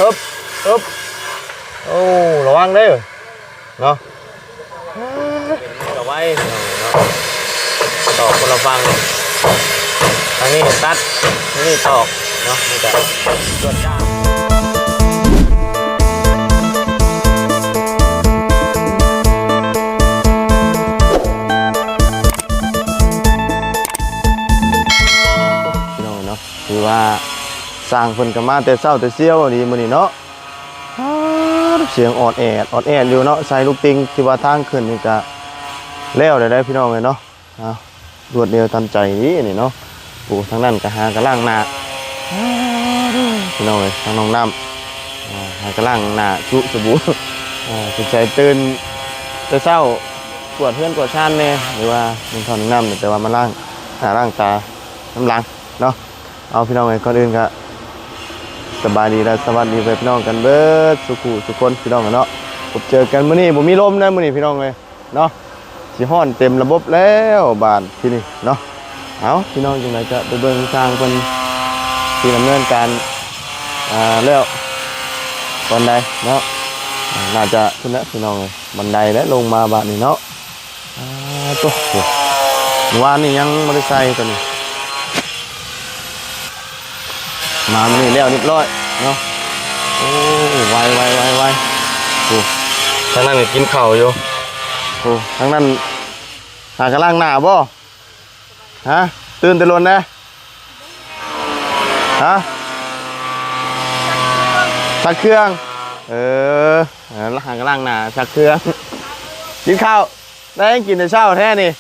ອຶບ ອຶບ ໂອ້ ລະວັງເດີເນາະ. ກະໄວເນາະ ຕອກຄົນລະຝັ່ງ ທາງນີ້ຕັດ ທາງນີ້ຕອກເນາະ ມັນກະຈວດຈ້າດ. ພີ່ນ້ອງເນາະ ຖືວ່າຊ່າງເພິ່ນກະມາແຕ່ເຊົ້າແຕ່ຊຽວອີ່ຫຼີມື້ນີ້ເນາະ. ອາ ສຽງອອດແອດ ອອດແອດຢູ່ເນາະ. ໃສ່ລູກຕິ່ງທີ່ວ່າທາງຂຶ້ນນີ້ກະແລ້ວແລ້ວເດ້ພີ່ນ້ອງເອີຍເນາະ. ອາ ລວດເລັວທັນໃຈດີນີ້ເນາະ. ໂອ້ ທາງນັ້ນກະຫາກະລ້າງໜ້າ ອາ ພີ່ນ້ອງເອີຍ ທາງນ້ອງນ້ຳ ອາ ຫາກະລ້າງໜ້າຈຸສະບູ. ອາ ສົງໄສຕື່ນແຕ່ເຊົ້າ ກວດເຮືອນກວດຊານແດ່ ຫຼືວ່າໜຶ່ງເຂົ້າໜຶ່ງນ້ຳ ແຕ່ວ່າມາລ້າງໜ້າລ້າງຕານຳຫຼັງເນາະ. ເອົາ ພີ່ນ້ອງເອີຍ ກ່ອນອື່ນກະສະບາຍດີ ແລະ ສະຫວັດດີພີ່ນ້ອງກັນເບິດສູ່ຜູ້ສູ່ຄົນ ພີ່ນ້ອງເນາະ. ພົບເຈີກັນມື້ນີ້ບໍ່ມີລົມນະ ມື້ນີ້ພີ່ນ້ອງເອີຍເນາະ. ຊິຮ້ອນເຕັມລະບົບແລ້ວບາດທີນີ້ເນາະ. ເອົາ ພີ່ນ້ອງ ຈັ່ງໃດກະໄປເບິ່ງທາງເພິ່ນຊິດຳເນີນການ ອາ ແລ້ວຕອນໃດເນາະ. ອາ ໜ້າຈະພຸ້ນແຫຼະ ພີ່ນ້ອງເອີຍ ບັນໄດແຫຼະລົງມາບາດນີ້ເນາະ. ອາ ໂຕ ເມື່ອວານນີ້ຍັງບໍ່ໄດ້ໃສ່ຕົວນີ້ ມາມື້ນີ້ແລ້ວຮຽບຮ້ອຍເນາະ. ໂອ້ ໄວໆໆໆ ໂອ້ ທາງນັ້ນກະກິນເຂົ້າຢູ່. ໂອ້ ທາງນັ້ນຫາກະລ້າງໜ້າບໍ່? ຮະ ຕື່ນແຕ່ດົນແດ່? ຮະ ຊັກເຄື່ອງ ເອີ ເອີ ລ້າງ ລ້າງໜ້າ ຊັກເຄື່ອງ ກິນເຂົ້າ. ໄດ້ກິນແຕ່ເຊົ້າແທ້ນີ້.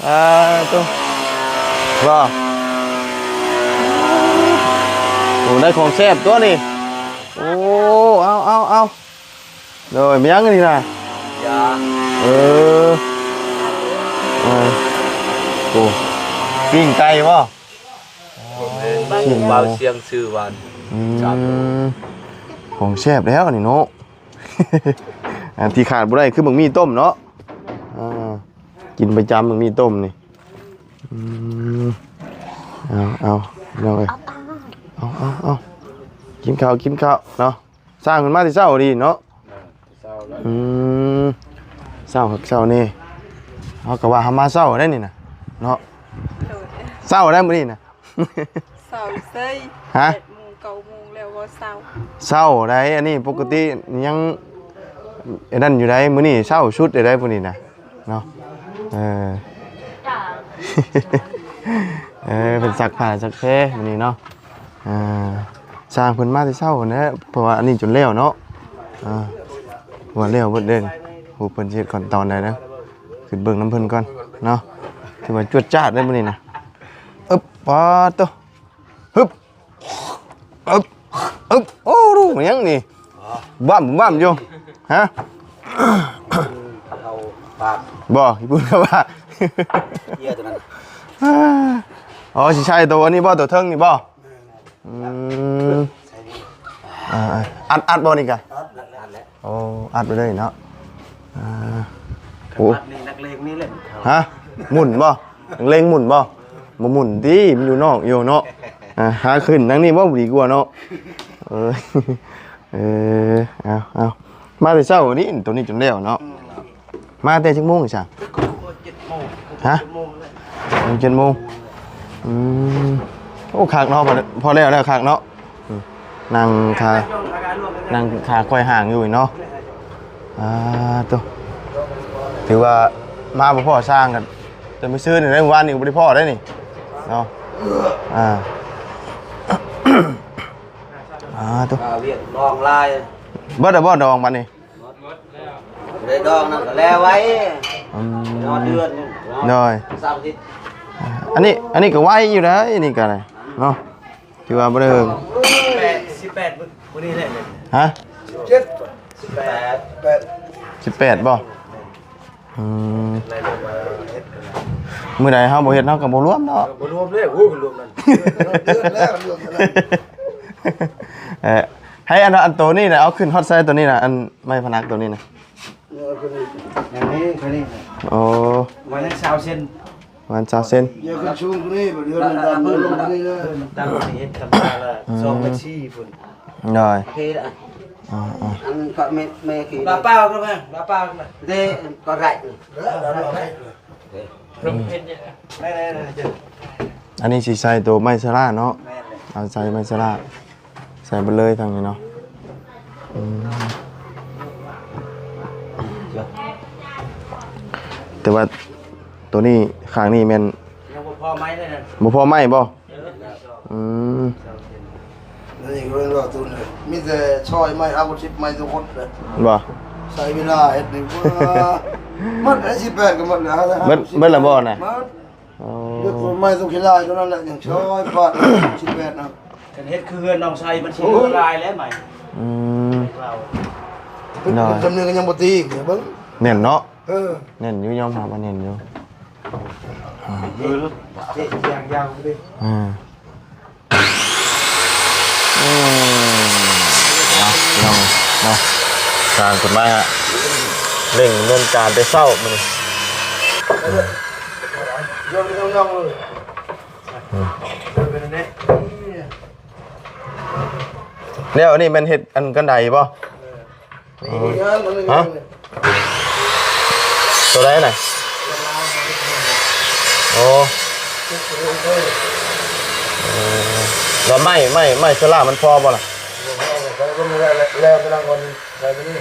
ອາ ໂຕ ບໍ່ ໂອ້ ໄດ້ຂອງແຊບຕົວນີ້. ໂອ້ ເອົາ ເອົາ ເອົາ ໂດຍ ແມ່ນຫຍັງນີ້ນະ? ຢາ ເອີ ເອີ ໂອ້ ປີ້ງໄກ່ບໍ່? ຊີ້ນໝູ ເບົາສຽງຊື່ຫວານ ອືມ ຂອງແຊບແລ້ວນີ້ເນາະ. ອັນທີ່ຂາດບໍ່ໄດ້ຄືບັກໝີ່ຕົ້ມເນາະ. ອາ ກິນປະຈຳບັກໝີ່ຕົ້ມນີ້. ອືມ ເອົາ ເອົາ ພີ່ນ້ອງເອີຍ ເອົາ ເອົາ ເອົາ ກິນເຂົ້າ ກິນເຂົ້າເນາະ. ຊ່າງເພິ່ນມາແຕ່ເຊົ້າດີເນາະ. ເອີ ເຊົ້າແລ້ວ ອືມ ເຊົ້າຄັກເຊົ້າແນ່. ເຮົາກະວ່າເຮົາມາເຊົ້າໄດ໋ນີ້ນະເນາະ. ໂດຍ ເຊົ້າໄດ໋ມື້ນີ້ນະ. ເຊົ້າເຊີຍ ຮະ ແປດໂມງ ເກົ້າໂມງແລ້ວບໍ່ເຊົ້າ. ເຊົ້າໄດ໋ ອັນນີ້ປົກກະຕິຍັງອັນນັ້ນຢູ່ໄດ໋. ມື້ນີ້ເຊົ້າສຸດໄດ໋ ຜູ້ນີ້ນະເນາະ. ເອີ ເອີ ເພິ່ນຊັກຜ້າຊັກແພມື້ນີ້ເນາະ. ອ່າ ຊ່າງເພິ່ນມາແຕ່ເຊົ້າພຸ້ນແຫຼະ ເພາະວ່າອັນນີ້ຈົນແລ້ວເນາະ. ອ່າ ວ່າແລ້ວເບິດເດ້. ໂຫ ເພິ່ນຊິເຮັດຂັ້ນຕອນໃດນະ ຂຶ້ນເບິ່ງນຳເພິ່ນກ່ອນເນາະ. ຖືວ່າຈວດຈາດເດ້ມື້ນີ້ນະ. ອຶບ ປາດໂຕ ຮຶບ ອຶບ ອຶບ ໂອ້ ດູຫຍັງນີ້ ບ້ຳບ້ຳຢູ່ ຮະ ເຂົ້າປາກ ບໍ່ ຍີ່ປຸ່ນເຂົ້າປາກ ເອີ ໂຕນັ້ນ ອໍ ຊິໃສ່ໂຕອັນນີ້ບໍ່ ໂຕເທິງນີ້ບໍ່? ອືມ ອ່າ ອັດ ອັດບໍ່ນີ້ກະ? ອັດແລ້ວ ອັດແລ້ວ ໂອ້ ອັດໄປເລີຍເນາະ. ອ່າ ໂອ້ ອັດນີ້ນັກເລງນີ້ແຫຼະ ຮະ ໝຸ່ນບໍ່? ເລງໝຸ່ນບໍ່? ບໍ່ໝຸ່ນຕິ ມັນຢູ່ນອກຢູ່ເນາະ. ອ່າ ຫາຂຶ້ນທາງນີ້ບໍ່ດີກວ່າເນາະ. ເອີ ເອີ ເອົາ ເອົາ ມາແຕ່ເຊົ້ານີ້ ໂຕນີ້ຈົນແລ້ວເນາະ. ມາແຕ່ຈັກໂມງຊະ? ຮະ? ເຈັດໂມງ ອືມ ໂອ້ ຄັກເນາະ ພໍ ພໍແລ້ວ ແລ້ວຄັກເນາະ. ອືມ ນັ່ງຄາ ນັ່ງຄາຄວາຍຫ່າງຢູ່ເນາະ. ອ່າ ໂຕ ຖືວ່າມາບໍ່ພໍ້ຊ່າງກັນ ແຕ່ມື້ຊືນນີ້ ມື້ວານນີ້ກະບໍ່ໄດ້ພໍ້ໄດ໋ນີ້ເນາະ. ອ່າ ອ່າ ໂຕ ວຽກດອງຫຼາຍ ເບິດແລ້ວບໍ່ດອງບັດນີ້? ບໍ່ໄດ້ດອງນັ້ນກະແລ້ວໄວ. ອືມ ຮອດເດືອນໜຶ່ງ ໂດຍ ສາມອາທິດ. ອັນນີ້ ອັນນີ້ກະໄວຢູ່ໄດ໋ ອັນນີ້ກະເນາະ ຖືວ່າບໍ່ໄດ້ເຫິງ. ແປດ ສິບແປດ ມື້ນີ້ແຫຼະ. ຮະ? ສິບເຈັດ ສິບແປດ ສິບແປດບໍ່? ອືມ ມື້ໃດເຮົາບໍ່ເຮັດ ເຮົາກະບໍ່ລວມເນາະ. ບໍ່ລວມເດ້ ໂອ້ຍ ລວມນັ້ນ ເດືອນແລ້ວ ລວມນັ້ນ. ເອີ ໃຫ້ອັນ ອັນໂຕນີ້ນະ ເອົາຂຶ້ນຮອດໃສໂຕນີ້ນະ ອັນໄມ້ພະນັກໂຕນີ້ນະ? ເອີ ອັນນີ້ ໂອ້ ປະມານຊາວເຊັນ ປະມານຊາວເຊັນ. ຢ່າຂຶ້ນສູງກວ່ານີ້ ເດີນມັນດຳລົງກວ່ານີ້ເດີ ມັນດຳກວ່ານີ້ ເຮັດທຳມາລະ ອືມ ສອງແມັດສີ່ພຸ້ນ. ໂດຍ ໂອເຄລະ ອ່າໆ ອັນກໍແມ່ ແມ່ຄື ລາປາກລະແມ່ ລາປາກລະ ເດ້ກໍໄດ້ ອັນນີ້ຊິໃສ່ໂຕໄມ້ສະຫຼາເນາະ ແມ່ນເລີຍ ເອົາໃສ່ໄມ້ສະຫຼາ ໃສ່ເບິດເລີຍທາງນີ້ເນາະ ອືມ ແຕ່ວ່າໂຕນີ້ ຂ້າງນີ້ແມ່ນ ຍັງບໍ່ພໍໄມ້ເລີຍນັ້ນ ບໍ່ພໍໄມ້ບໍ່? ເອີ ອືມ ອັນນີ້ກໍເປັນວ່າໂຕນີ້ ມີແຕ່ຊອຍໄມ້ ເອົາສິບໄມ້ທຸກຄົນເດ້ ບໍ່? ໃຊ້ເວລາເຮັດນີ້ ໝົດແລ້ວ ສິບແປດກໍໝົດແລ້ວ ເບິດ ເບິດແລ້ວບໍ່ນະ? ໝົດ ໂອ້ ເບິດໄມ້ຕົກຂີ້ລາຍເທົ່ານັ້ນແຫຼະ ຍັງຊອຍປາດ ສິບແປດນະ ຄັນເຮັດຄືເຮືອນນ້ອງໄຊມັນຊິຫຼາຍແລ້ວໄມ້ ອືມ ເປັນ ເປັນຈຳນວນກໍຍັງບໍ່ຕີ ເບິ່ງ ແໜ້ນເນາະ ເອີ ແໜ້ນຢູ່ ຍອມຮັບວ່າແໜ້ນຢູ່ ເອີ ເຈະ ເຈະ ເຈະ ເຈະ ເຈະ ເຈະ ເຈະ ເຈະ ເຈະ ເຈະ ເຈະ ເຈະ ອືມ ເນາະ ພີ່ນ້ອງເນາະ ທາງຄົນມາເລັ່ງດຳເນີນການແຕ່ເຊົ້າມື້ນີ້ ອືມ ແລ້ວອັນນີ້ແມ່ນເຮັດອັນກັນໄດບໍ່? ນີ້ ນີ້ ຮະ? ໂຕໃດນະ? ໂອ້ ແລ້ວໄມ້ ໄມ້ ໄມ້ໂຊລາມັນພໍບໍ່ລະ? ແລ້ວແຕ່ລະຄົນໃຊ້ໂຕນີ້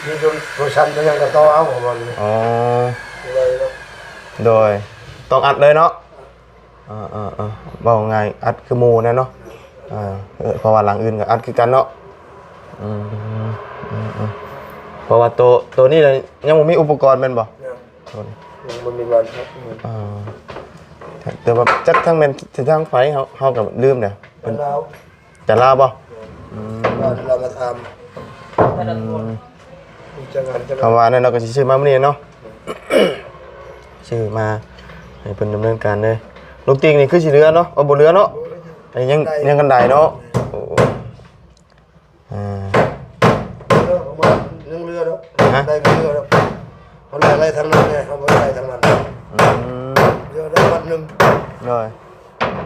ມີໂຕຊັ້ນໂຕຫຍັງກໍຕໍ່ເອົາ ບໍ່ນີ້ ອໍ ໂດຍ ຕ້ອງອັດເລີຍເນາະ? ເອີໆໆ ເວົ້າງ່າຍອັດຄືໝູ່ແນ່ເນາະ ເອີ ເພາະວ່າຫຼັງອື່ນກໍອັດຄືກັນເນາະ ອືມ ເພາະວ່າໂຕ ໂຕນີ້ຍັງບໍ່ມີອຸປະກອນແມ່ນບໍ່? ຍັງ ໂຕນີ້ຍັງບໍ່ມີການ ເອີ ແຕ່ວ່າຈັກທາງແມ່ນທາງໃຜ ເຮົາ ເຮົາກໍລືມແລ້ວ ເພິ່ນ ຈານລາວບໍ່? ອືມ ລາວມາຖາມ ອືມ ເພາະວ່ານັ້ນເນາະ ກໍຊິຊື້ມາມື້ນີ້ເນາະ ຊື້ມາໃຫ້ເພິ່ນດຳເນີນການເລີຍ ລູກຕິ່ງນີ້ຄືຊິເຫຼືອເນາະ ເອົາ ບໍ່ເຫຼືອເນາະ ອັນນີ້ຍັງ ຍັງກັນໄດເນາະ ໂອ້ ອ່າ ຍັງເຫຼືອດອກ ຮະ? ໄດ້ເຫຼືອດອກ ເຮົາໄລ່ ໄລ່ທາງນັ້ນແດ່ ເຮົາບໍ່ໄດ້ໄລ່ທາງນັ້ນ ອືມ ເຫຼືອໄດ້ມັດໜຶ່ງ ໂດຍ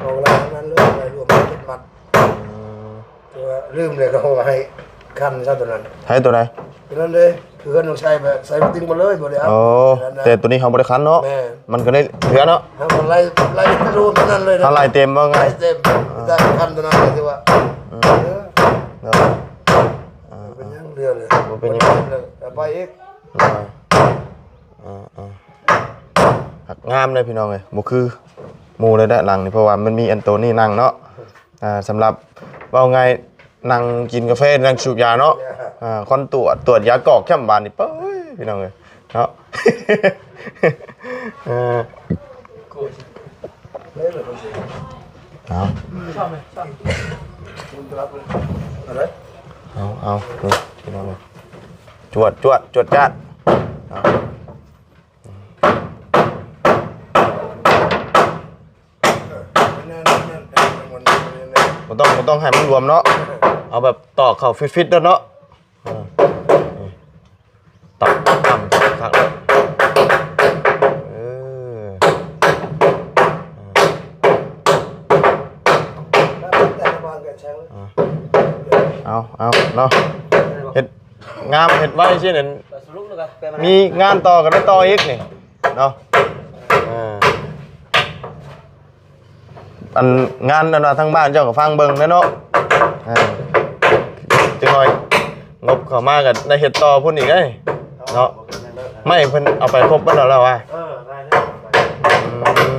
ເອົາໄລ່ທາງນັ້ນເລີຍ ໄລ່ລວມເປັນມັດ ອືມ ແຕ່ວ່າລືມແລ້ວ ເຂົາໃຫ້ຄັນຊະໂຕນັ້ນ ໃຫ້ໂຕໃດ? ໂຕນັ້ນເດ້ ຄືເຮືອນນ້ອງໄຊແບບໃສ່ຕິ່ງມາເລີຍ ບໍ່ໄດ້ອັດ ໂອ້ ແຕ່ໂຕນີ້ເຮົາບໍ່ໄດ້ຄັນເນາະ ແມ່ນ ມັນກໍໄດ້ເຫຼືອເນາະ ເຮົາກໍໄລ່ ໄລ່ລວມໂຕນັ້ນເລີຍນະ ເຮົາໄລ່ເຕັມວ່າງ່າຍ ໄລ່ເຕັມ ອ່າ ໄດ້ຄັນໂຕນັ້ນກໍຖືວ່າ ອືມ ເຫຼືອ ເນາະ ອ່າ ເປັນຫຍັງເຫຼືອເລີຍ ບໍ່ເປັນຫຍັງ ເຫຼືອໄປອີກ ອ່າ ອ່າ ງາມເດ້ພີ່ນ້ອງເອີຍ ບໍ່ຄືໝູ່ເລີຍເດ້ຫຼັງນີ້ ເພາະວ່າມັນມີອັນໂຕນີ້ນັ່ງເນາະ ອ່າ ສຳລັບ ເວົ້າງ່າຍ ນັ່ງກິນກາແຟ ນັ່ງສູບຢາເນາະ ອ່າ ຄົນຕວດ ຕວດຢາກອກແຄມບ້ານນີ້ ເປ້ຍ ພີ່ນ້ອງເອີຍ ເນາະ ເອີ ເອົາ ເອົາ ເອົາ ນີ້ ພີ່ນ້ອງເອີຍ ຈວດ ຈວດ ຈວດຈາດ ເອົາ. ບໍ່ຕ້ອງ ບໍ່ຕ້ອງໃຫ້ມັນລວມເນາະ ເອົາແບບຕອກເຂົ້າຟິດໆໂລດເນາະ ເອີ ຕຳ ຕຳຄັກໆ ເອີ ເອົາ ເອົາເນາະ ເຮັດງາມ ເຮັດໄວຊີ້ນັ້ນ ມີງານຕໍ່ກໍໄດ້ຕໍ່ອີກນີ້ ເນາະ ເອີ ອັນງານອັນວ່າທາງບ້ານເຈົ້າກໍຟັງເບິ່ງແດ່ເນາະ ເອີ ຈັກໜ່ອຍງົບເຂົ້າມາກໍໄດ້ເຮັດຕໍ່ພຸ້ນອີກເດ້ເນາະ ໄມ້ເພິ່ນເອົາໄປຄົບເບິດແລ້ວລະວ່າ ເອີ ໄດ້ແລ້ວ ອືມ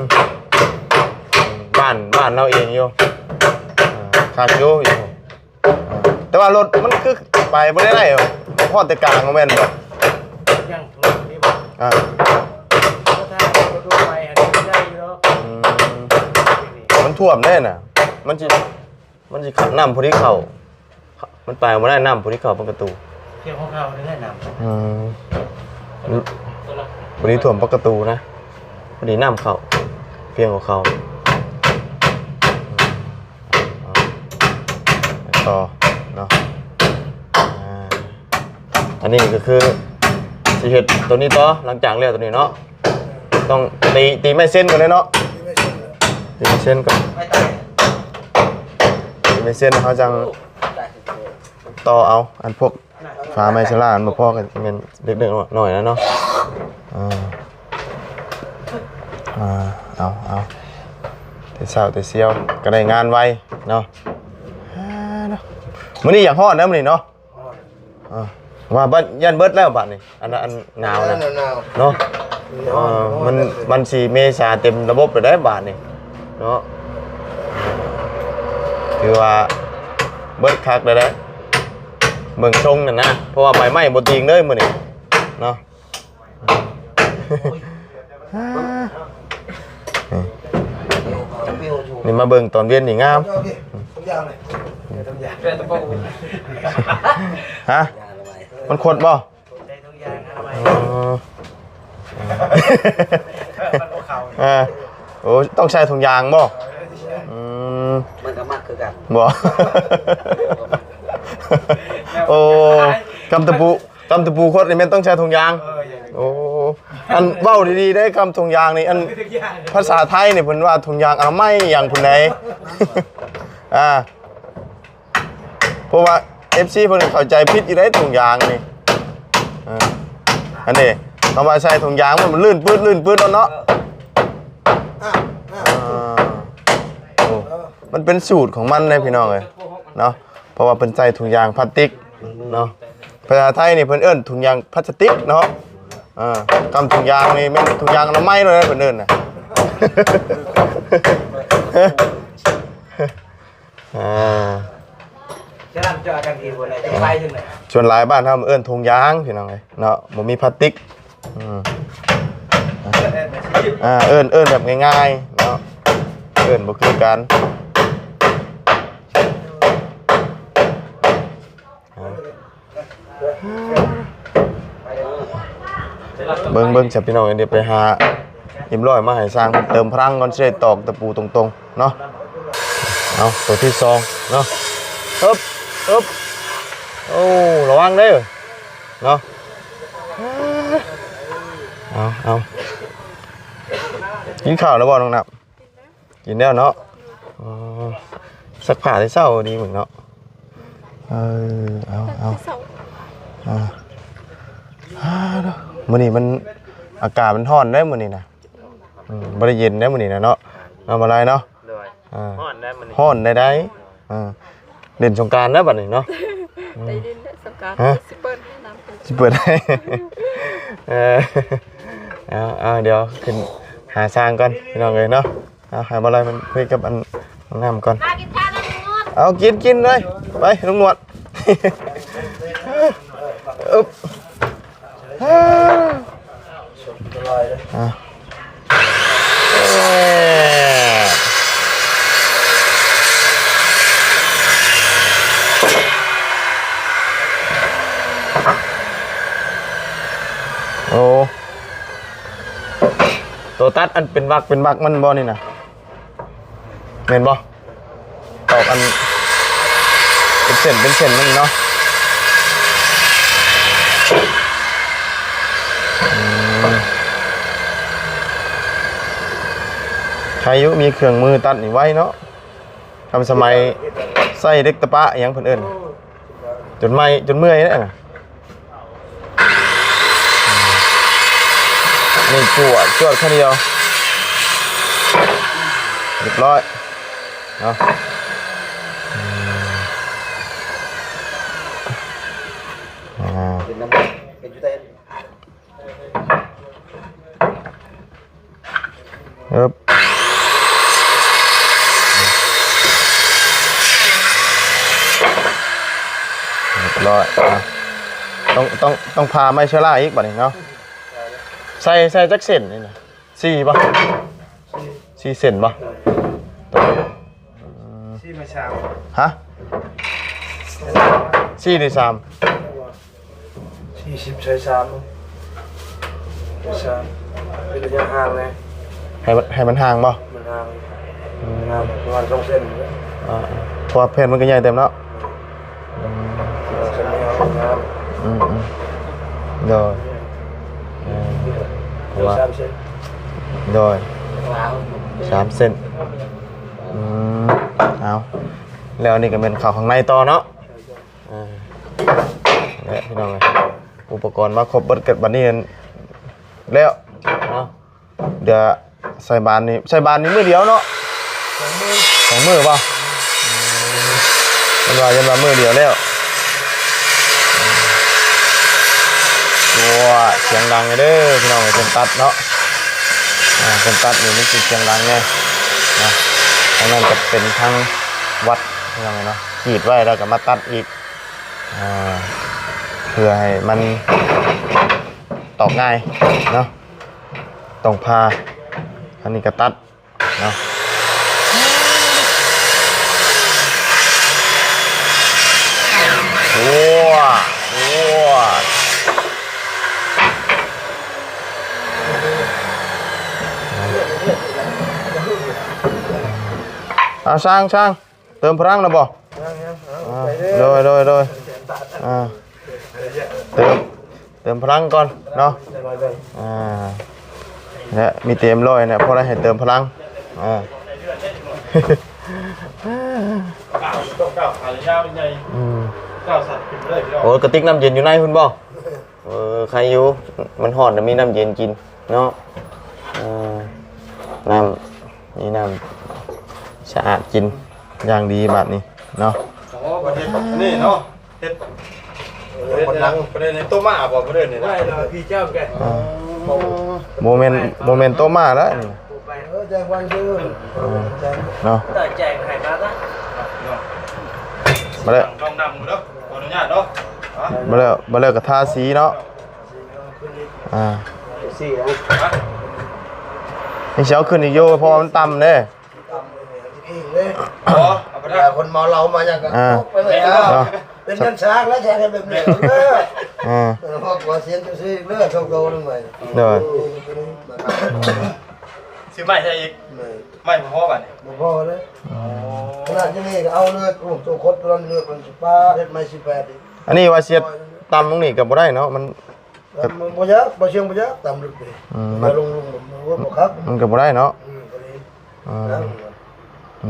ບ້ານ ບ້ານລາວເອງຢູ່ ເອີ ຄັກຢູ່ ຢູ່ ແຕ່ວ່າລົດມັນຄືໄປບໍ່ໄດ້ໄດ້ ຮອດແຕ່ກາງບໍ່ແມ່ນບໍ່? ຍັງ ມີບໍ່? ອ່າ ຖ້າລົດໄປອັນນີ້ໄດ້ຢູ່ດອກ ອືມ ມັນຖ້ວມເດ້ນະ ມັນຊິ ມັນຊິຂັດນ້ຳພໍດີເຂົ້າ ມັນໄປບໍ່ໄດ້ ນ້ຳພໍດີເຂົ້າປະຕູ ພຽງຫົວເຂົ່ານີ້ແຫຼະນ້ຳ ອືມ ພໍດີຖ້ວມປະຕູນະ ພໍດີນ້ຳເຂົ້າ ພຽງຫົວເຂົ່າ ຕໍ່ເນາະ ອ່າ ອັນນີ້ກໍຄືຊິເຮັດໂຕນີ້ຕໍ່ ຫຼັງຈາກແລ້ວໂຕນີ້ເນາະ ຕ້ອງຕີ ຕີໄມ້ເຊັນກ່ອນເດ້ເນາະ ຕີໄມ້ເຊັນກ່ອນ ຕີໄມ້ເຊັນເຮົາຈັ່ງ ຕໍ່ເອົາ ອັນພວກຝາໄມ້ຊະລາ ອັນບໍ່ພໍກໍແມ່ນເລັກໆນ້ອຍໆນະເນາະ. ເອີ ເອົາ ເອົາ ແຕ່ເຊົ້າແຕ່ຊຽວກໍໄດ້ງານໄວເນາະ. ມື້ນີ້ຢາກຮ້ອນເດີມື້ນີ້ເນາະ. ອ່າ ວ່າບັດ ຢ້ານເບິດແລ້ວບັດນີ້ ອັນ ອັນໜາວນະ ໜາວໆ ເນາະ. ເອີ ມັນ ມັນຊິເມສາເຕັມລະບົບແລ້ວໃດ໋ບາດນີ້ເນາະ. ຖືວ່າເບິດຄັກແລ້ວແຫຼະ ເບິ່ງຊົງນັ້ນນະ ເພາະວ່າໃບໄມ້ບໍ່ຕີງເລີຍມື້ນີ້ເນາະ. ນີ້ມາເບິ່ງຕອນເວັນນີ້ງາມ. ຮະ? ມັນຄົດບໍ່? ເອີ ເອີ ໂອ້ ຕ້ອງໃສ່ຖົງຢາງບໍ່? ອືມ ມັນກໍມັກຄືກັນ ບໍ່? ໂອ້ ກຳຕະປູ ກຳຕະປູຄົດນີ້ແມ່ນຕ້ອງໃຊ້ຖົງຢາງ. ເອີ ໂອ້ ອັນເວົ້າດີໆເດ້ ຄຳຖົງຢາງນີ້ ອັນພາສາໄທນີ້ເພິ່ນວ່າຖົງຢາງອະນາໄມຫຍັງພຸ້ນໃດ໋. ອ່າ ເພາະວ່າເອັຟຊີເພິ່ນເຂົ້າໃຈຜິດຢູ່ເດ້ຖົງຢາງນີ້. ເອີ ອັນນີ້ຄຳວ່າໃສ່ຖົງຢາງມັນລື່ນປືດ ລື່ນປືດເນາະ. ອ່າ ໂອ້ ມັນເປັນສູດຂອງມັນເດ້ພີ່ນ້ອງເອີຍເນາະ. ເພາະວ່າເພິ່ນໃສ່ຖົງຢາງພລາສຕິກເນາະ. ພາສາໄທນີ້ເພິ່ນເອີ້ນຖົງຢາງພລາສຕິກເນາະ. ເອີ ຄຳຖົງຢາງນີ້ແມ່ນຖົງຢາງອະນາໄມໂລດເດ້ເພິ່ນເອີ້ນນະ. ອ່າ ສ່ວນຫຼາຍບ້ານເຮົາເອີ້ນຖົງຢາງພີ່ນ້ອງເອີຍເນາະ ບໍ່ມີພລາສຕິກ. ອືມ ອ່າ ເອີ້ນ ເອີ້ນແບບງ່າຍໆເນາະ ເອີ້ນບໍ່ຄືກັນ. ເບິ່ງ ເບິ່ງຊະພີ່ນ້ອງ ດຽວໄປຫາອີ່ມຮ້ອຍມາໃຫ້ຊ່າງເພິ່ນເຕີມພະລັງກ່ອນ ຊິໄດ້ຕອກຕະປູຕົງໆເນາະ. ເອົາ ຕົວທີສອງເນາະ. ອຶບ ອຶບ ໂອ້ ລະວັງເດີເນາະ. ເອົາ ເອົາ ກິນເຂົ້າແລ້ວບໍ່ນ້ອງນ້ຳ? ກິນແລ້ວເນາະ. ອໍ ຊັກຜ້າແຕ່ເຊົ້າດີເບິ່ງເນາະ. ເອີ ເອົາ ເອົາ ອ່າ ອ່າ ມື້ນີ້ມັນ ອາກາດມັນຮ້ອນເດ້ມື້ນີ້ນະ. ອືມ ບໍ່ໄດ້ເຢັນເດ້ມື້ນີ້ນະເນາະ ນ້ອງມາລາຍເນາະ. ໂດຍ ອ່າ ຮ້ອນໄດ໋ມື້ນີ້ ຮ້ອນໄດ໋ ອ່າ ຫຼິ້ນສົງການແລ້ວບັດນີ້ເນາະ. ໄດ້ຫຼິ້ນແລ້ວສົງການ ຮະ ຊິເປີດໃຫ້ນ້ຳ ຊິເປີດໃຫ້. ເອີ ເອົາ ເອົາ ດຽວຂຶ້ນຫາຊ່າງກ່ອນພີ່ນ້ອງເອີຍເນາະ. ເອົາ ໃຫ້ບໍ່ໄດ້ມັນຄຸຍກັບອັນນ້ຳກ່ອນ. ເອົາ ກິນ ກິນເລີຍ ໄປລຸງໜວດ. ອຶບ ອ່າ ໂອ້ ໂຕຕັດອັນເປັນວັກເປັນວັກມັນບໍ່ນີ້ນະ ແມ່ນບໍ່? ຕອກອັນເປັນເສັ້ນເປັນເສັ້ນມັນເນາະ. ອືມ ໃຄຢູ່ ມີເຄື່ອງມືຕັດນີ້ໄວເນາະ. ທຳສະໄໝໃຊ້ເຫຼັກຕະປະອີ່ຫຍັງເພິ່ນເອີ້ນ ຈົນໄໝ້ ຈົນເມື່ອຍແລ້ວນະ. ນີ້ຈວດ ຈວດຄັ້ງດຽວ ຮຽບຮ້ອຍເນາະ. ອ່າ ເອີບ ຮຽບຮ້ອຍ. ອ່ະ ຕ້ອງ ຕ້ອງ ຕ້ອງຜ່າໄມ້ເຊື້ອລາອີກບັດນີ້ເນາະ. ໃສ່ ໃສ່ຈັກເສັ້ນນີ້ນະ? ສີ່ບໍ່? ສີ່ເສັ້ນບໍ່? ໂດຍ ອືມ ສີ່ໄມ້ສາມ ຮະ? ສີ່ຫຼືສາມ? ສີ່ສິບໃສ່ສາມ ໃສ່ສາມ ເປັນໄລຍະຫ່າງແດ່ ໃຫ້ມັນ ໃຫ້ມັນຫ່າງບໍ່? ມັນຫ່າງ ອືມ ຫ່າງປະມານສອງເຊັນ. ອ່າ ເພາະວ່າແຜ່ນມັນກໍໃຫຍ່ເຕີບເນາະ. ອືມ ເອີ ເຊັນນີ້ເອົາງາມ ອືມໆ ໂດຍ ເອີ ເພາະວ່າ ສາມເຊັນ ໂດຍ ສາມເຊັນ. ອືມ ເອົາ ແລ້ວອັນນີ້ກໍແມ່ນເຂົ້າຂ້າງໃນຕໍ່ເນາະ. ອ່າ ແລະ ພີ່ນ້ອງເອີຍ ອຸປະກອນມາຄົບເບິດ ກັບບັດນີ້ແລ້ວເນາະ. ເຫຼືອໃສ່ບານນີ້ ໃສ່ບານນີ້ມື້ດຽວເນາະ ສອງມື້ ສອງມື້ບໍ່? ອືມ ເພິ່ນວ່າ ເພິ່ນວ່າມື້ດຽວແລ້ວ. ໂອ້ຍ ສຽງດັງເດີພີ່ນ້ອງເອີຍ ເພິ່ນຕັດເນາະ. ອ່າ ເພິ່ນຕັດນີ້ມັນຊິສຽງດັງແດ່ເນາະ. ທາງນັ້ນກໍເປັນທາງວັດພີ່ນ້ອງເອີຍເນາະ ກຣີດໄວ້ແລ້ວກໍມາຕັດອີກ ອ່າ ເພື່ອໃຫ້ມັນຕອກງ່າຍເນາະ. ຕ້ອງຜ່າ ອັນນີ້ກໍຕັດເນາະ. ໂອ້ ໂອ້ ເອົາ ຊ່າງ ຊ່າງ ເຕີມພະລັງແລ້ວບໍ່? ຍັງໆ ເອົາ ອ່າ ໄປເດີ ໂດຍ ໂດຍ ໂດຍ ອ່າ ເຕີມ ເຕີມພະລັງກ່ອນເນາະ. ອ່າ ແລະ ມີເຕັມຮ້ອຍນະ ພໍໄດ້ໃຫ້ເຕີມພະລັງ. ອ່າ ອືມ ໂອ້ ກະຕິກນ້ຳເຢັນຢູ່ໃນພຸ້ນບໍ່? ເອີ ໄຄຢູ່ ມັນຮ້ອນ ມີນ້ຳເຢັນກິນເນາະ. ເອີ ນ້ຳ ມີນ້ຳສະອາດກິນຢ່າງດີບາດນີ້ເນາະ. ອໍ ບັດເຮັດນີ້ເນາະ ເຮັດ ເຮັດຫຍັງ ປະເດັນໂຕມາບໍ່ ປະເດັນນີ້ນະ ໄດ້ລະ ພີ່ເຈົ້າແກ ອ່າ ບໍ່ແມ່ນ ບໍ່ແມ່ນໂຕມາລະນີ້. ເອີ ແຈ້ງວັນຊື່ ເອີ ເນາະ ແຈ້ງໃຫ້ມາຊະ ມາເດີ ລອງນຳເດີ ຂໍອະນຸຍາດເນາະ. ມາເດີ ມາເດີ ກໍທາສີເນາະ. ອ່າ ສີ່ນະ ຍັງຊິເອົາຂຶ້ນອີກຢູ່ ເພາະວ່າມັນຕ່ຳເດ້. ບໍ່ ເອົາໄປ ເວລາຄົນເມົາເຫຼົ້າມາຫຍັງກໍ ອ່າ ຕົກໄປເລີຍ ເນາະ ເປັນເງິນສາກແລ້ວ ແທ້ແບບນີ້ເດີ. ອ່າ ເອີ ເພາະວ່າສຽງຈັ່ງຊີ້ເດີ ສອງໂຕນັ້ນໄວ້ ໂດຍ ຊື້ໄມ້ໃສ່ອີກ ແມ່ນ ໄມ້ບໍ່ພໍບາດນີ້ ບໍ່ພໍເລີຍ. ອໍ ຂະໜາດຢູ່ນີ້ກໍເອົາເລືອກ ໂອ້ ໂຕຄົດຕົວນັ້ນເລືອກມັນສິບປາ ເຮັດໄມ້ສິບແປດອີກ. ອັນນີ້ວ່າຊິເຮັດຕ່ຳລົງນີ້ກໍບໍ່ໄດ້ເນາະ ມັນ ມັນບໍ່ຢາກ ບໍ່ເຊື່ອງບໍ່ຢາກ ຕ່ຳເລິກເດ້. ອືມ ມັນ ລົງ ລົງ ມັນບໍ່ຄັກ ມັນກໍບໍ່ໄດ້ເນາະ. ອືມ ກໍດີ ອ່າ ເອີ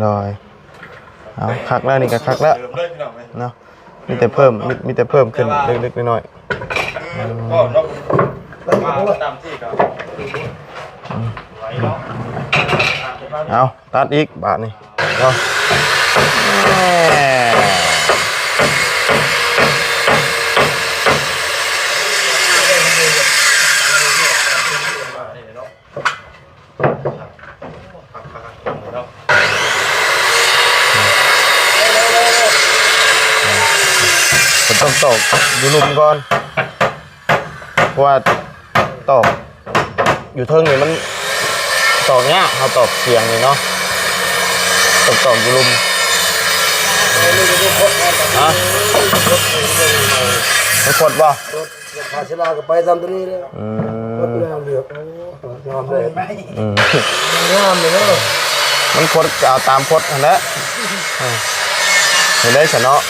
ໂດຍ ເອົາ ຄັກແລ້ວ ນີ້ກໍຄັກແລ້ວ ເຕີມເລີຍພີ່ນ້ອງເອີຍ ເນາະ. ມີແຕ່ເພີ່ມ ມີ ມີແຕ່ເພີ່ມຂຶ້ນເລັກໆນ້ອຍໆ. ອືມ ກໍເນາະ ວ່າຕາມທີ່ກໍ ອືມ ໄຫວເນາະ. ເອົາ ຕັດອີກບາດນີ້ເນາະ. ເພິ່ນຕ້ອງຕອກຢູ່ລຸ່ມກ່ອນ ເພາະວ່າຕອກຢູ່ເທິງນີ້ມັນຕອກຍາກ ເຮົາຕອກສຽງນີ້ເນາະ ຕ້ອງຕອກຢູ່ລຸ່ມ. ຮະ ມັນຄົດບໍ່? ພາສິລາກໍໄປຕາມຕົວນີ້ແຫຼະ. ອືມ ໝົດແລ້ວເລືອກ ໂອ້ ງາມເລີຍ ອືມ ງາມເລີຍເນາະ. ມັນຄົດກໍເອົາຕາມຄົດຫັ້ນແຫຼະ ເອີ ເຫັນໄດ້ຊະເນາະ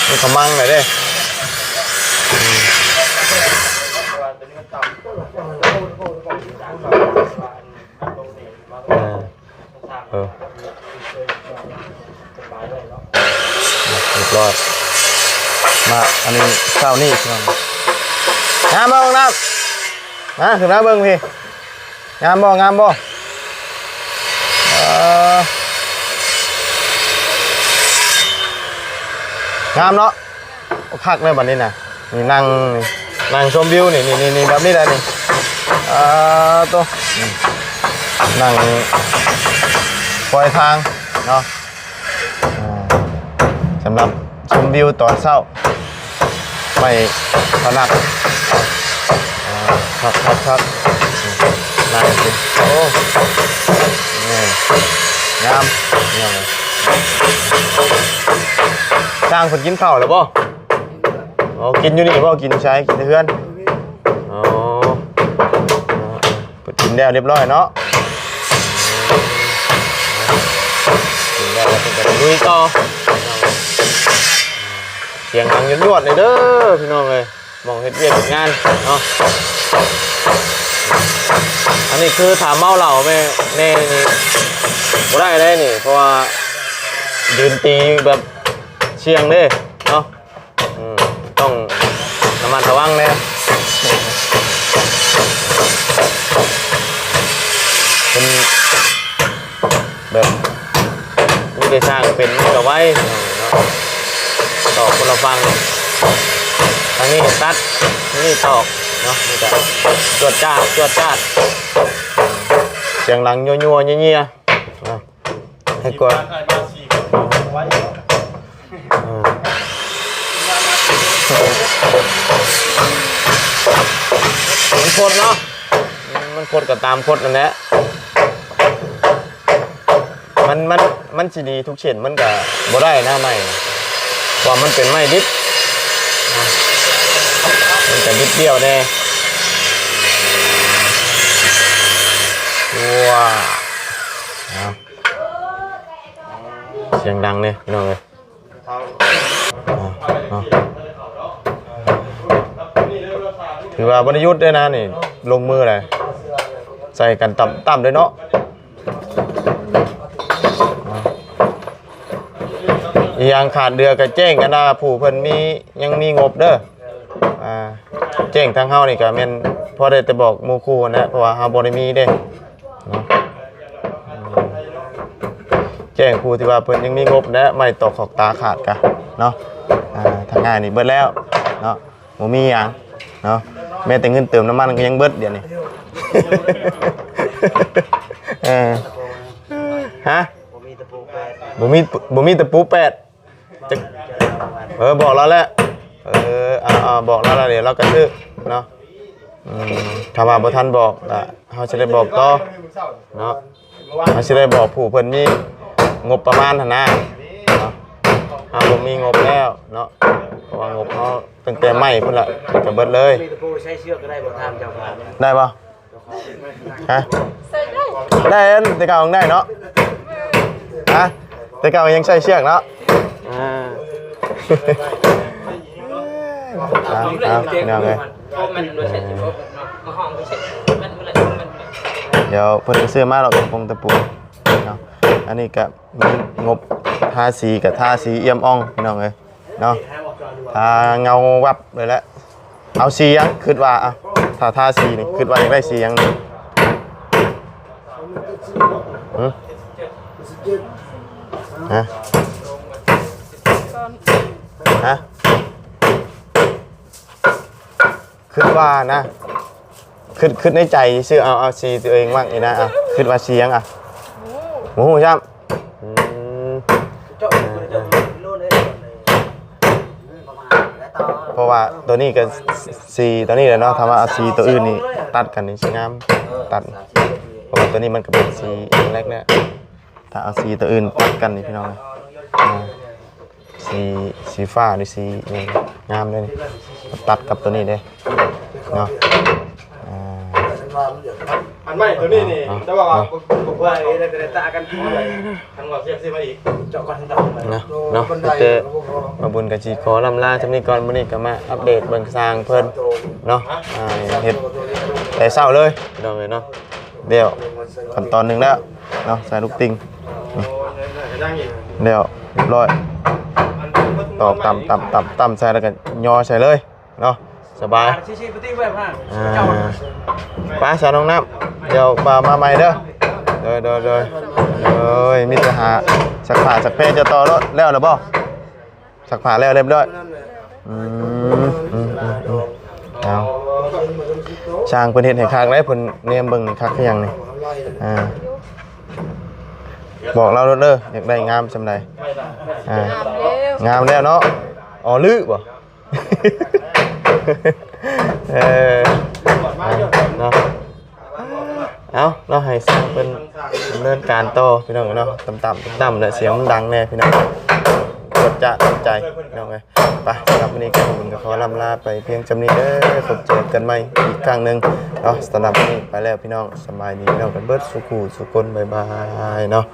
ມັນຂະມັງໄດ້ເດ້. ອືມ ເອີ ຮຽບຮ້ອຍ ມາ ອັນນີ້ເຊົ້ານີ້ພີ່ນ້ອງ ງາມບໍ່ນ້ຳ ມາ ຂຶ້ນມາເບິ່ງພີ້ ງາມບໍ່ ງາມບໍ່? ເອີ ງາມເນາະ. ໂອ້ ຄັກເລີຍບັດນີ້ນະ ນີ້ນັ່ງ ນັ່ງຊົມວິວນີ້ ນີ້ ນີ້ ນີ້ ແບບນີ້ແຫຼະນີ້. ເອີ ໂຕ ອືມ ນັ່ງປ່ອຍທາງເນາະ ອ່າ ສຳລັບຊົມວິວຕອນເຊົ້າ ໄມ້ພະນັກ ອ່າ ຄັກໆໆ ນັ່ງຊິ ໂອ້ ນີ້ ງາມ ນີ້ ຊ່າງເພິ່ນກິນເຂົ້າແລ້ວບໍ່? ອໍ ກິນຢູ່ນີ້ບໍ່? ກິນໃສ? ກິນໃນເຮືອນ? ອໍ ເອີ ເອີ ເພິ່ນກິນແລ້ວຮຽບຮ້ອຍເນາະ ກິນແລ້ວເພິ່ນກໍລຸຍຕໍ່. ສຽງດັງຍວດໆເລີຍເດີພີ່ນ້ອງເອີຍ ໝ່ອງເຮັດວຽກເຮັດງານເນາະ. ອັນນີ້ຄືຖ້າເມົາເຫຼົ້າແມ່ ແນ່ນີ້ບໍ່ໄດ້ເດ້ນີ້ ເພາະວ່າຢືນຕີແບບສ່ຽງເດ້ເນາະ. ອືມ ຕ້ອງລະມັດລະວັງແດ່ ເປັນແບບ ມີແຕ່ຊ່າງເປັນມັນກໍໄວເນາະ ຕອກຄົນລະຝັ່ງ ທາງນີ້ຕັດ ທາງນີ້ຕອກເນາະ ມັນກໍຈວດຈາດ ຈວດຈາດ ສຽງດັງຍົວໆເຍີຍໆເນາະ ໃຫ້ກວ່າ ເອີ ມັນຄົດເນາະ ມັນຄົດກໍຕາມຄົດນັ້ນແຫຼະ ມັນ ມັນ ມັນຊິດີທຸກເສັ້ນ ມັນກະບໍ່ໄດ້ນະໄມ້ ເພາະວ່າມັນເປັນໄມ້ດິບ ມັນກະບິດບ້ຽວແດ່ ວ້າວ ເອົາ ສຽງດັງເດ້ພີ່ນ້ອງເອີຍ ເອົາ ເອົາ ຖືວ່າບໍ່ໄດ້ຢຸດເດ້ນະນີ້ ລົງມືແລ້ວ ໃສ່ກັນຕ່ຳໆເດ້ເນາະ. ອີກຢ່າງຂາດເຫຼືອກໍແຈ້ງກັນວ່າຜູ້ເພິ່ນມີ ຍັງມີງົບເດີ ອ່າ ແຈ້ງທາງເຮົານີ້ກໍແມ່ນພໍໄດ້ແຕ່ບອກໝູ່ຄູ່ຫັ້ນແຫຼະ ເພາະວ່າເຮົາບໍ່ໄດ້ມີເດ້ເນາະ ແຈ້ງຜູ້ທີ່ວ່າເພິ່ນຍັງມີງົບແຫຼະ ໄມ້ຕອກຂອກຕາຂາດກະເນາະ ອ່າ ທາງອ້າຍນີ້ເບິດແລ້ວເນາະ. ບໍ່ມີຫຍັງເນາະ ແມ້ແຕ່ເງິນເຕີມນ້ຳມັນກໍຍັງເບິດດຽວນີ້ ເອີ ຮະ ບໍ່ມີ ບໍ່ມີຕະປູແປດ ຈັກ ເອີ ບອກລາວແຫຼະ ເອີ ເອົາ ເອົາ ບອກລາວແລ້ວ ດຽວລາວກໍຊື້ເນາະ ອືມ ຖ້າວ່າບໍ່ທັນບອກກໍເຮົາຊິໄດ້ບອກຕໍ່ເນາະ. ເຮົາຊິໄດ້ບອກຜູ້ເພິ່ນມີງົບປະມານຫັ້ນນະເນາະ ເຮົາບໍ່ມີງົບແລ້ວເນາະ ເພາະວ່າງົບເຮົາຕັ້ງແຕ່ໄມ້ພຸ້ນລະ ມັນກໍເບິດເລີຍ ມີຕະປູໃຊ້ເຊືອກກໍໄດ້ບໍ່ ຖາມເຈົ້າພາບ ໄດ້ບໍ່ ຮະ ໃຊ້ໄດ້ ໄດ້ ແຕ່ເກົ່າຍັງໄດ້ເນາະ ຮະ ແຕ່ເກົ່າຍັງໃຊ້ເຊືອກເນາະ ອ່າ ເອົາ ເອົາ ພີ່ນ້ອງເອີຍ ດຽວເພິ່ນຊິຊື້ມາດອກ ຕະປົງຕະປູເນາະ ອັນນີ້ກະມີງົບທາສີ ກະທາສີອຽມອ່ອງ ພີ່ນ້ອງເອີຍເນາະ ທາເງົາວັບເລີຍແຫຼະ ເອົາສີຫຍັງ ຄິດວ່າ ອ່ະ ຖ້າທາສີນີ້ ຄິດວ່າຢາກໄດ້ສີຫຍັງນີ້ ຫື ຮະ ຮະ ຄິດວ່ານະ ຄິດ ຄິດໃນໃຈຊື່ ເອົາ ເອົາສີຕົວເອງມັກນີ້ນະ ອ່ະ ຄິດວ່າສີຫຍັງ ອ່ະ ບໍ່ຮູ້ຊ້ຳ ອືມ ເພາະວ່າຕົວນີ້ກໍສີຕົວນີ້ແຫຼະເນາະ ຖ້າວ່າເອົາສີຕົວອື່ນນີ້ຕັດກັນນີ້ຊິງາມ ຕັດ ເພາະວ່າຕົວນີ້ມັນກໍເປັນສີແບລັກແລ້ວ ຖ້າເອົາສີຕົວອື່ນຕັດກັນນີ້ ພີ່ນ້ອງ ອ່າ ສີ ສີຟ້າ ຫຼື ສີຫຍັງງາມເດ້ນີ້ ຕັດກັບຕົວນີ້ເດ້ເນາະ ອ່າ ອັນໃໝ່ຕົວນີ້ນີ້ ເນາະ ແຕ່ວ່າ ເນາະ ບໍ່ ບໍ່ ບໍ່ ບໍ່ ອັນວ່າເສຍ ເສຍມາອີກ ເຈາະກ່ອນ ເນາະ ເນາະ ມີແຕ່ບ່າວບຸນກໍຊິຂໍລ່ຳລາສ່ຳນີ້ກ່ອນ ມື້ນີ້ກໍມາອັບເດດເບິ່ງຊ່າງເພິ່ນເນາະ ອ່າ ເຮັດແຕ່ເຊົ້າເລີຍ ພີ່ນ້ອງເອີຍເນາະ ແລ້ວຂັ້ນຕອນໜຶ່ງແລ້ວ ເນາະ ສາຍລູກຕິ່ງ ນີ້ ແລ້ວຮຽບຮ້ອຍ ຕອກຕ່ຳໆໆໆໃສ່ ແລ້ວກໍຍໍໃສ່ເລີຍເນາະ ສະບາຍ ອ່າ ໄປຊະນ້ອງນ້ຳ ດຽວບ່າວມາໃໝ່ເດີ ໂດຍ ໂດຍ ໂດຍ ໂດຍ ມີແຕ່ຫາຊັກຜ້າຊັກແພຈະຕໍ່ໂລດ ແລ້ວລະບໍ່? ຊັກຜ້າແລ້ວຮຽບຮ້ອຍ ອືມ ອືມ ເອົາ ຊ່າງເພິ່ນເຮັດໃຫ້ຄັກໄດ໋ ເພິ່ນແນມເບິ່ງນີ້ຄັກຄືຫຍັງນີ້ ອ່າ ບອກລາວໂລດເດີ ຢາກໄດ້ງາມສ່ຳໃດ ອ່າ ງາມແລ້ວເນາະ ອໍ ລືບໍ່ ເອີ ເນາະ ເອົາເນາະ ໃຫ້ຊ່າງເພິ່ນດຳເນີນການຕໍ່ ພີ່ນ້ອງເນາະ ຕ່ຳໆ ຕ່ຳໆ ແຫຼະ ສຽງມັນດັງແດ່ ພີ່ນ້ອງ ກົດຈະ ກົດໃຈ ພີ່ນ້ອງເອີຍ ໄປ ສຳລັບມື້ນີ້ກໍຂໍລ່ຳລາໄປພຽງສ່ຳນີ້ເດີ ພົບເຈີກັນໃໝ່ອີກຄັ້ງໜຶ່ງເນາະ ສຳລັບມື້ນີ້ໄປແລ້ວ ພີ່ນ້ອງ ສະບາຍດີ ພີ່ນ້ອງກັນເບິດສູ່ຜູ້ສູ່ຄົນ ບາຍບາຍເນາະ.